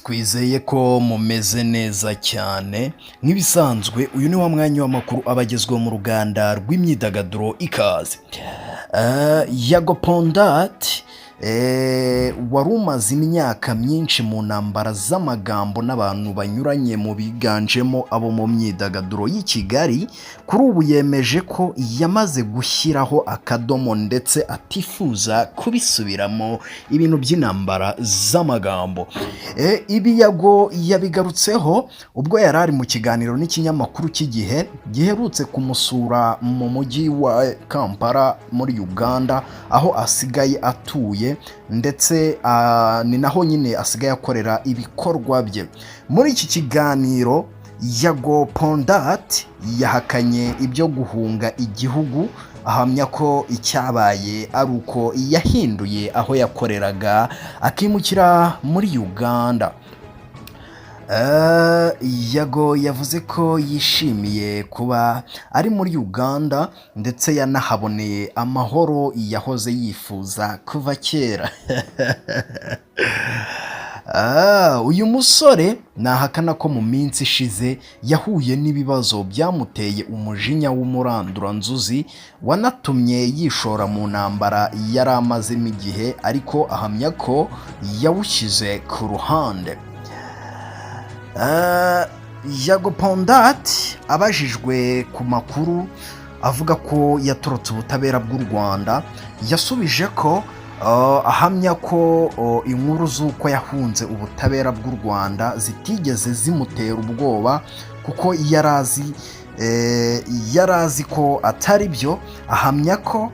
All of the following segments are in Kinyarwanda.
Twizeye ko mumeze neza cyane. Nk'ibisanzwe, uyu ni wa mwanya w'amakuru aba agezweho mu ruganda rw'imyidagaduro. Ikaze. Yago Pon Dat wari umaze imyaka myinshi mu ntambara z'amagambo n'abantu banyuranye mu biganjemo abo mu myidagaduro y'i Kigali, kuri ubu yemeje ko yamaze gushyiraho akadomo ndetse atifuza kubisubiramo, ibintu by'intambara z'amagambo. Ibi Yago yabigarutseho ubwo yari ari mu kiganiro n'ikinyamakuru cy'Igihe giherutse kumusura mu mujyi wa Kampala muri Uganda, aho asigaye atuye, ndetse ni naho nyine asigaye akorera ibikorwa bye. Muri iki kiganiro, Yago Pon Dat yahakanye ibyo guhunga igihugu, ahamya ko icyabaye ari uko yahinduye aho yakoreraga akimukira muri Uganda. Yago yavuze ko yishimiye kuba ari muri Uganda, ndetse yanahaboneye amahoro yahoze yifuza kuva kera. Uyu musore ntahakana ko mu minsi ishize yahuye n'ibibazo byamuteye umujinya w'umuranduranzuzi wanatumye yishora mu ntambara yari amazemo igihe, ariko ahamya ko yawushyize ku ruhande. Yago Pon Dat abajijwe ku makuru avuga ko yatorotse ubutabera bw'u Rwanda, yasubije ko ahamya ko inkuru z'uko yahunze ubutabera bw'u Rwanda zitigeze zimutera ubwoba, kuko yari azi ko atari byo. Ahamya ko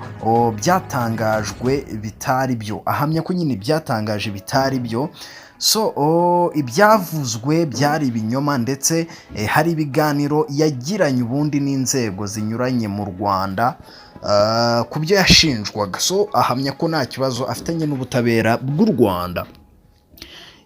byatangajwe bitari byo, ahamya ko nyine ibyatangaje bitari byo. So ibyavuzwe byari ibinyoma, ndetse hari ibiganiro yagiranye ubundi n'inzego zinyuranye mu Rwanda ku byo yashinjwaga. So ahamya ko nta kibazo afitanye n'ubutabera bw'u Rwanda.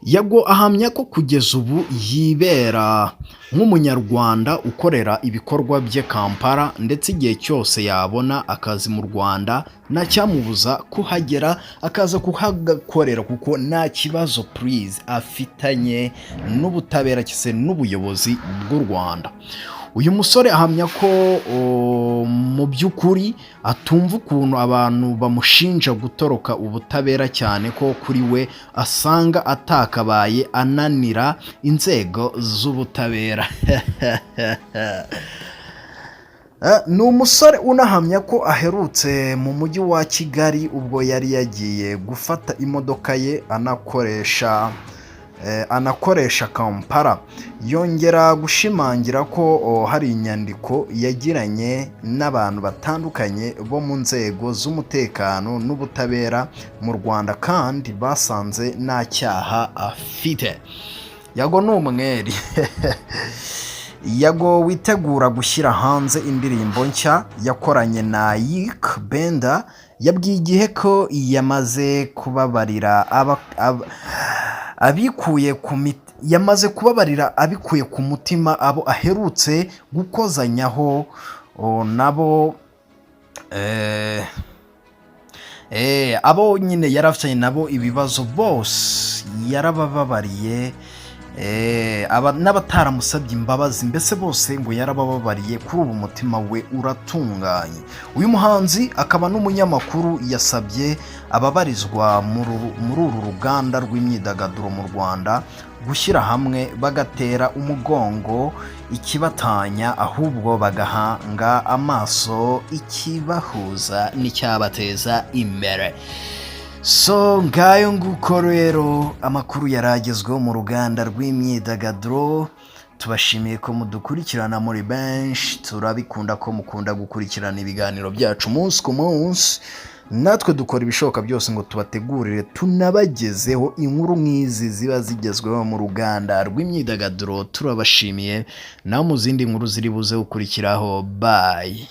Yago ahamya ko kugeza ubu yibera nk'Umunyarwanda ukorera ibikorwa bye Kampala, ndetse igihe cyose yabona akazi mu Rwanda ntacyamubuza kuhagera akaza kuhagakorera, kuko nta kibazo purize afitanye n'ubutabera cyangwa n'ubuyobozi bw'u Rwanda. Uyu musore ahamya ko mu by'ukuri atumva ukuntu abantu bamushinja gutoroka ubutabera, cyane ko kuri we asanga atakabaye ananira inzego z'ubutabera. Ni umusore unahamya ko aherutse mu mujyi wa Kigali ubwo yari yagiye gufata imodoka ye anakoresha Kampala. Yongera gushimangira ko hari inyandiko yagiranye n'abantu batandukanye bo mu nzego z'umutekano n'ubutabera mu Rwanda, kandi basanze nta cyaha afite. Yago ni umwere. Yago witegura gushyira hanze indirimbo nshya yakoranye na Ykee Benda, yabwiye Igihe ko yamaze kubabarira abikuye ku yamaze kubabarira abikuye ku mutima abo aherutse gukozanyaho nabo, abo nyine yari afitanye nabo ibibazo bose yarabababariye, n'abataramusabye imbabazi, mbese bose ngo yarabababariye. Kuri ubu umutima we uratunganye. Uyu muhanzi akaba n'umunyamakuru yasabye ababarizwa muri uru ruganda rw'imyidagaduro mu Rwanda gushyira hamwe, bagatera umugongo ikibatanya, ahubwo bagahanga amaso ikibahuza n'icyabateza imbere. So ngayo nguko rero amakuru yari agezweho mu ruganda rw'imyidagaduro. Tubashimiye ko mudukurikirana muri benshi, turabikunda ko mukunda gukurikirana ibiganiro byacu umunsi ku munsi. Natwe dukora ibishoboka byose ngo tubategurire tunabagezeho inkuru nk'izi ziba zigezweho mu ruganda rw'imyidagaduro. Turabashimiye nawe mu zindi nkuru ziri buze gukurikiraho. Bye.